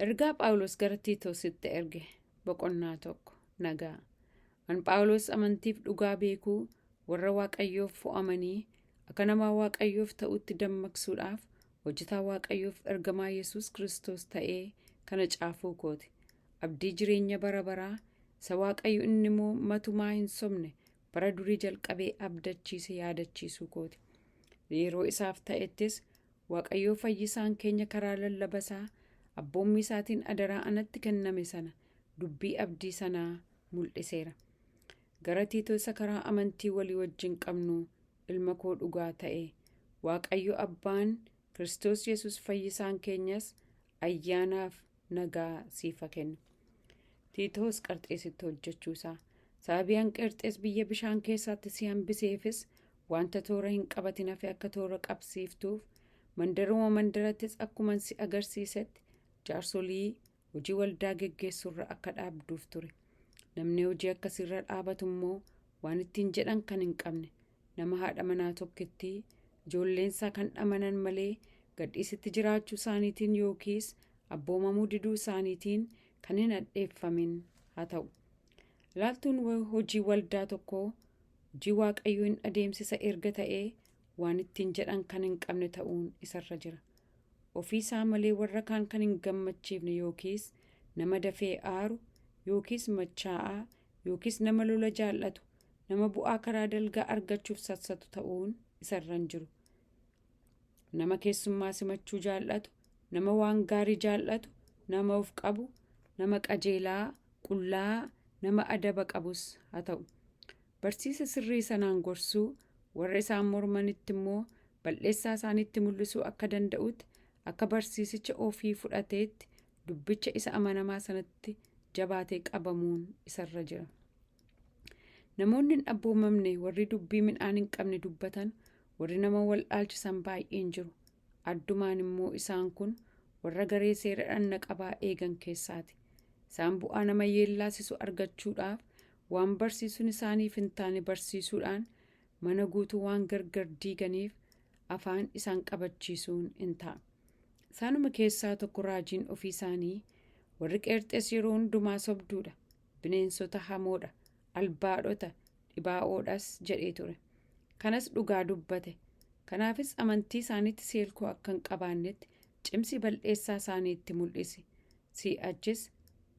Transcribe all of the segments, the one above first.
Ergaa Phaawulos gara Tiitoositti erge. Boqonnaa 1. Nagaa. An Phaawulos amantiif dhugaa beekuu warra Waaqayyoof fo'amanii akka nama Waaqayyoof ta'utti dammaqsuudhaaf hojjetaa Waaqayyoof ergamaa Yesuus Kiristoos ta'ee kana caafuu kooti. Abdii jireenya bara baraa isa Waaqayyo inni immoo matumaa hin sobne bara durii jalqabee abdachiise yaadachiisuu kooti. Yeroo isaaf ta'ettis Waaqayyoo fayyisaan keenya karaa lallaba isaa abboommii isaatiin adaraa anatti kenname sana dubbii abdii sanaa mul'iseera. Gara Tiitoo isa karaa amantii walii wajjin qabnu ilma koo dhugaa ta'e, Waaqayyo Abbaan Kiristoos Yesuus fayyisaan keenyas ayyaanaaf nagaa siif haa kennu. Tiitoos Qarxeesitti hojjechuu isaa. Sababii an Qerxees biyya bishaan keessaatti si hambiseefis wanta toora hin qabatin hafe akka toora qabsiiftuuf, mandaruma mandarattis akkuman si agarsiisetti jaarsolii hojii waldaa geggeessurra akka dhaabduuf ture. Namni hojii akkasiirra dhaabatu immoo waan ittiin jedhan kan hin qabne, nama haadha manaa tokkittii, ijoolleensaa kan dhamanan malee gadhiisitti jiraachuu isaaniitiin yookiis abboomamuu diduu isaaniitiin kan hin hadheeffamin haa ta'u. Ilaaltuun hojii waldaa tokkoo hojii Waaqayyoo hin adeemsisa erga ta'ee waan ittiin jedhan kan hin qabne ta'uun isarra jira. Ofii isaa malee warra kaan kan hin gammachiifne yookiis nama dafee aaru yookiis machaa'aa yookiis nama lola jaallatu, nama bu'aa karaa dalgaa argachuuf sassatu ta'uun isarra hin jiru. Nama keessummaa simachuu jaallatu, nama waan gaarii jaallatu, nama of qabu, nama qajeelaa, qullaa, nama adaba qabus haa ta'u. Barsiisa sirrii sanaan gorsuu, warra isaan mormanitti immoo bal'eessaa isaanitti mul'isuu akka danda'utti, akka barsiisicha ofii fudhateetti dubbicha isa amanamaa sanatti jabaatee qabamuun isarra jira. Namoonni hin abboomamne, warri dubbii midhaan hin qabne dubbatan, warri nama wal dhaalchisan baay'een jiru. Addumaan immoo isaan kun warra garee seera dhanna qabaa eegan keessaati. Isaan bu'aa nama yeellaasisu argachuudhaaf waan barsiisuun isaaniif hin taane barsiisuudhaan mana guutuu waan gargar diiganiif afaan isaan qabachiisuun in ta'a. Isaanuma keessaa tokko raajiin ofii isaanii, warri Qeerxees yeroo hundumaa sobduudha, bineensota hamoodha, albaadhota, dhibaa'oodhas jedhee ture. Kanas dhugaa dubbate. Kanaafis amantii isaaniitti seelkoo akka hin qabaannetti cimsi bal'eessaa isaaniitti mul'isi. Si'achis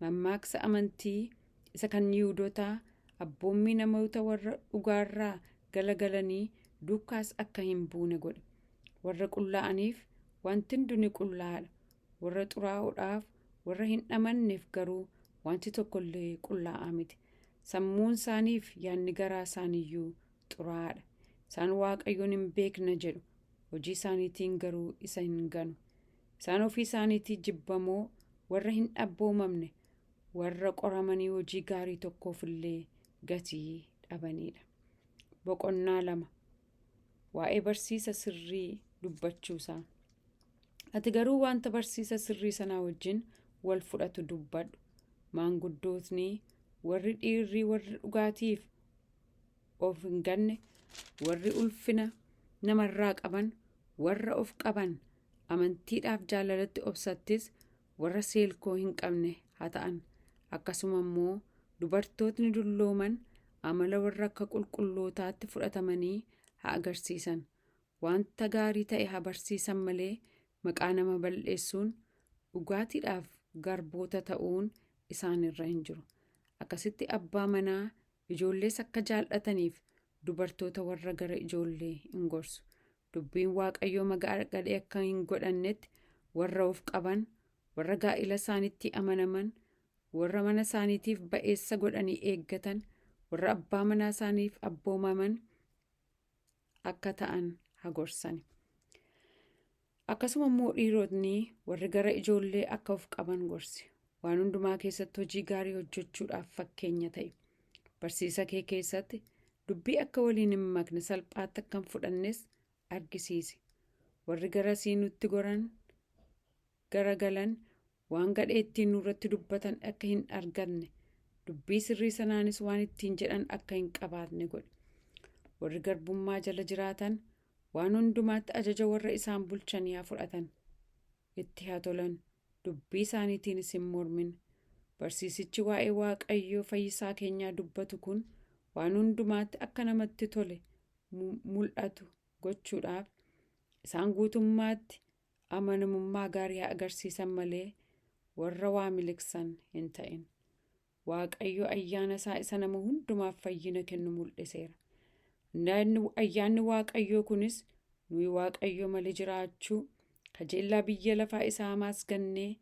mammaaksa amantii isa kan Yihuudotaa abboommii namoota warra dhugaarraa galagalanii duukaas akka hin buune godhe. Warra qullaa'aniif wanti hundi ni qullaa'aadha. Warra xuraa'oodhaaf, warra hin amanneef garuu wanti tokko illee qullaa'aa miti. Sammuun isaaniif yaadni garaa isaaniiyyuu xuraa'aadha. Isaan Waaqayyoon hin beekna jedhu, hojii isaaniitiin garuu isa hin ganu. Isaan ofii isaaniitii jibbamoo, warra hin abboomamne, warra qoramanii hojii gaarii tokkoof illee gatii dhabanidha. Boqonnaa 2. Waa'ee barsiisa sirrii dubbachuusaa. Ati garuu wanta barsiisa sirrii sanaa wajjin wal fudhatu dubbadhu. Maanguddootni warri dhiirri, warri dhugaatiif of hin ganne, warri ulfina namarraa qaban, warra of qaban, amantiidhaaf jaalalatti obsattis warra seelkoo hin qabne haa ta'an. Akkasuma immoo dubartootni dullooman amala warra akka qulqullootaatti fudhatamanii haa agarsiisan. Wanta gaarii ta'e haa barsiisan malee maqaa nama bal'eessuun, dhugaatiidhaaf garboota ta'uun isaan irra hin jiru. Akkasitti abbaa manaa ijoollees akka jaallataniif dubartoota warra gara ijoollee hin gorsu. Dubbiin Waaqayyoo maqaa gadhee akka hin godhannetti warra of qaban, warra gaa'ila isaaniitti amanaman, warra mana isaaniitiif ba'eessa godhanii eeggatan, warra abbaa manaa isaaniif abboomaman akka ta'an haa gorsani. Akkasuma immoo dhiirotni warri gara ijoollee akka of qaban gorsi. Waan hundumaa keessatti hojii gaarii hojjechuudhaaf fakkeenya ta'i. Barsiisa kee keessatti dubbii akka waliin hin makne salphaatti akka hin fudhannes argisiisi. Warri garasii nutti goran garagalan waan gadhee ittiin nurratti dubbatan akka hin arganne, dubbii sirrii sanaanis waan ittiin jedhan akka hin qabaatne godhe. Warri garbummaa jala jiraatan waan hundumaatti ajaja warra isaan bulchanii haa fudhatan, itti haa tolan. Dubbii isaaniitiinis hin mormin. Barsiisichi waa'ee Waaqayyoo fayyisaa keenyaa dubbatu kun waan hundumaatti akka namatti tole mul'atu gochuudhaaf isaan guutummaatti amanamummaa gaarii agarsiisan malee warra waa miliqsan hin ta'in. Waaqayyo ayyaana isaa isa nama hundumaaf fayyina kennu mul'iseera. Ayyaanni Waaqayyoo kunis nuyi Waaqayyo malee jiraachuu kajeellaa biyya lafaa isa hamaas gannee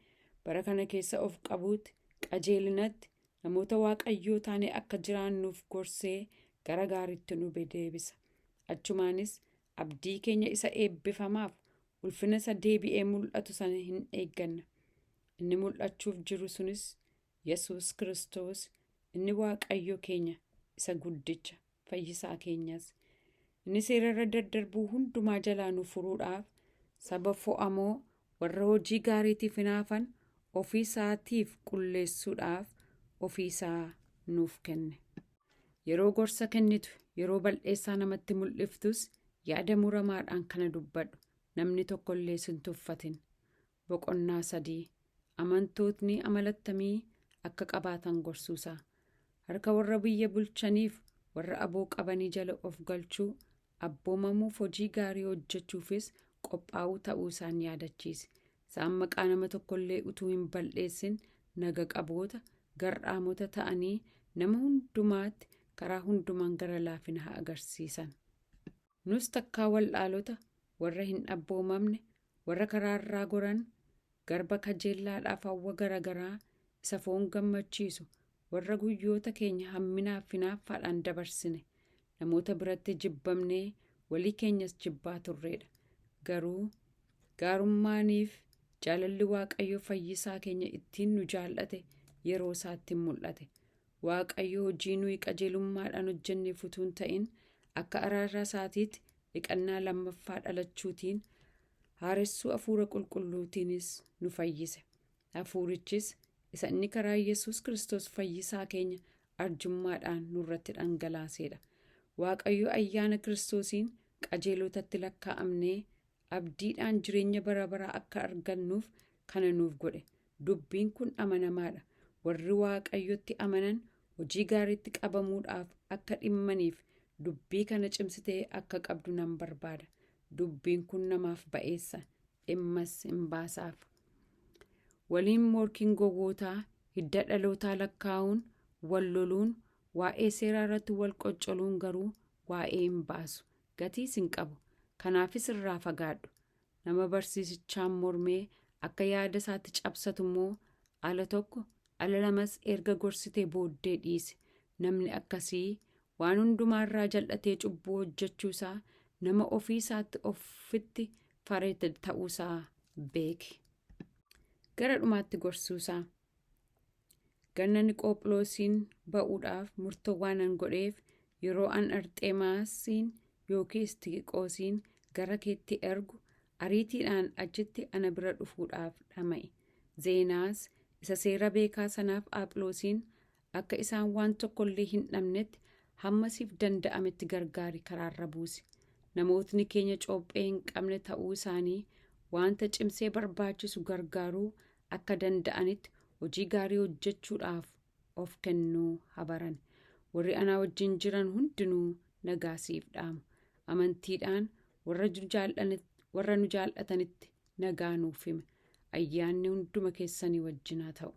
bara kana keessa of qabuutti qajeelinatti namoota Waaqayyoo taanee akka jiraannuuf gorsee gara gaariitti nu deebisa. Achumaanis abdii keenya isa eebbifamaaf ulfina isa deebi'ee mul'atu sana hin eegganna. Inni mul'achuuf jiru sunis Yesuus Kiristoos, inni Waaqayyo keenya isa guddicha fayyisaa keenyas. Inni seera irra daddarbuu hundumaa jalaa nu furuudhaaf saba fo'amoo warra hojii gaariitiif hinaafan ofii isaatiif qulleessuudhaaf ofii isaa nuuf kenne. Yeroo gorsa kennitu, yeroo bal'eessaa namatti mul'iftus yaada muramaadhaan kana dubbadhu. Namni tokkollee sin tuffatin. Boqonnaa 3. Amantootni amalattamii akka qabaatan gorsuusaa. Harka warra biyya bulchaniif warra aboo qabanii jala of galchuu, abboomamuuf hojii gaarii hojjechuufis qophaa'uu ta'uu isaan yaadachiise. Isaan maqaa nama tokkollee utuu hin bal'eessin naga qaboota, gar'aamota ta'anii nama hundumaatti karaa hundumaan gara laafina haa agarsiisan. Nus takkaa wal'aalota, warra hin abboomamne, warra karaarraa goran, garba kajeellaadhaaf hawwa garagaraa isa foon gammachiisu, warra guyyoota keenya hamminaaf hinaaffaadhaan dabarsine, namoota biratti jibbamnee walii keenyas jibbaa turreedha. Garuu gaarummaaniif jaalalli Waaqayyo fayyisaa keenya ittiin nu jaallate yeroo isaatti mul'ate. Waaqayyo hojii nuyi qajeelummaadhaan hojjenneef utuu hin ta'in akka araara isaatiitti dhiqannaa lammaffaa dhalachuutiin haaressuu hafuura qulqulluutiinis nu fayyise. Hafuurichis isa inni karaa Yesuus Kiristoos fayyisaa keenya arjummaadhaan nurratti dhangalaaseedha. Waaqayyo ayyaana Kiristoosiin qajeelotatti lakkaa'amnee abdiidhaan jireenya bara baraa akka argannuuf kana nuuf godhe. Dubbiin kun amanamaadha. Warri Waaqayyotti amanan hojii gaariitti qabamuudhaaf akka dhimmaniif dubbii kana cimsitee akka qabdu nan barbaada. Dubbiin kun namaaf ba'eessa, dhimmas hin baasaaf. Waliin morkiin gowwootaa, hidda dhalootaa lakkaa'uun, wal loluun, waa'ee seeraa irratti wal qoccoluun garuu waa'ee hin baasu, gatiis hin qabu. Kanaafis irraa fagaadhu. Nama barsiisichaan mormee akka yaada isaatti cabsatu immoo ala tokko ala lamas erga gorsitee booddee dhiise. Namni akkasii waan hundumaarraa jal'atee cubbuu hojjechuusaa nama ofii isaatti ofitti farete ta'uusaa beeki. Gara dhumaatti gorsuusaa. Ganna Niqoopholoosiin ba'uudhaaf murtoo waanan godheef yeroo an Arxemaasiin yookiis Tiqiqoosiin gara keetti ergu ariitiidhaan achitti ana bira dhufuudhaaf dhama'e. Zeenaas isa seera beekaa sanaaf Aphiloosiin akka isaan waan tokkollee hin dhabnetti hamma siif danda'ametti gargaari karaarra buusi. Namootni keenya coophee hin qabne ta'uu isaanii wanta cimsee barbaachisu gargaaruu akka danda'anitti hojii gaarii hojjechuudhaaf of kennuu habaran. Warri anaa wajjin jiran hundinuu nagaa siif dhaamu. Amantiidhaan warra nu jaallatanitti nagaa nuuf hime. Ayyaanni hunduma keessanii wajjin haa ta'u.